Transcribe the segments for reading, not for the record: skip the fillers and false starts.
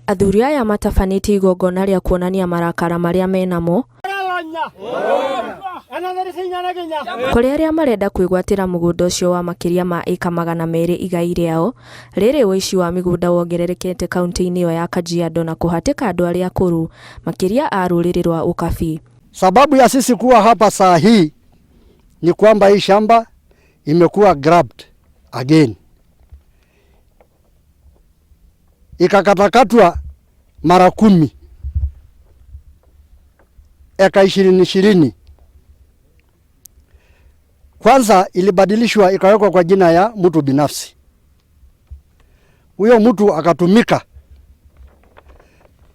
Athuri aya matabanĩtie igongona rĩa kuonania marakara marĩa menamo kũrĩ arĩa marenda kwĩgwatĩra mũgũnda ũcio wa makĩria ma ĩka 200 igai rĩao, rĩrĩ ũici wa mĩgũnda wongererekete kaunti-inĩ ĩyo ya Kajiado na kũhatĩka andũ arĩa akũrũ makĩria a rũrĩrĩ rwa Ũkabi. Sababu ya sisi kuwa hapa saa hii ni kwamba hii shamba imekuwa grabbed again, ikakatakatwa mara 10, eka 20 20. Kwanza ilibadilishwa ikawekwa kwa jina ya mtu binafsi. Huyo mtu akatumika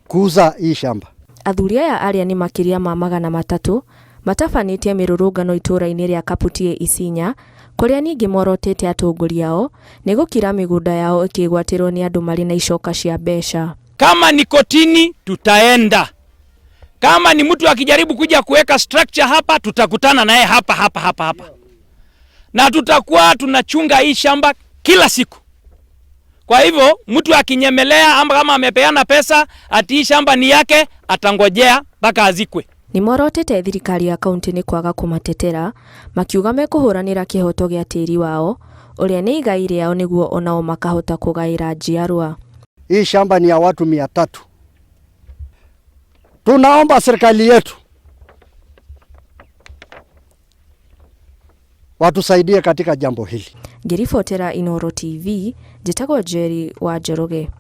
kuuza hii shamba. Athuri aya arĩa nĩ makĩria ma 300 matabanĩtie mĩrũrũngano itũũra-inĩ rĩa Kaputie Isinya kũrĩa ningĩ morotete atongoria ao nĩ gũkira mĩgũnda yao ĩkĩgwatĩrwo nĩ andũ marĩ na icoka cia mbeca. Kama ni kotini tutaenda, kama ni mtu akijaribu kuja kuweka structure hapa tutakutana naye hapa hapa hapa hapa, na tutakuwa tunachunga hii shamba kila siku. Kwa hivyo mtu akinyemelea ama kama amepeana pesa ati hii shamba ni yake, atangojea mpaka azikwe. Nĩ morotete thirikari ya kaunti nĩ kwaga kũmatetera makiuga mekũhũranĩra kĩhoto gĩa tĩri wao ũrĩa nĩ igai rĩao nĩguo onao makahota kũgaĩra njiarwa. Hii shamba ni ya watu 300. Tunaomba serikali yetu watusaidie katika jambo hili. Ngĩribotera Inooro TV, njĩtagwo Njeri wa Njoroge.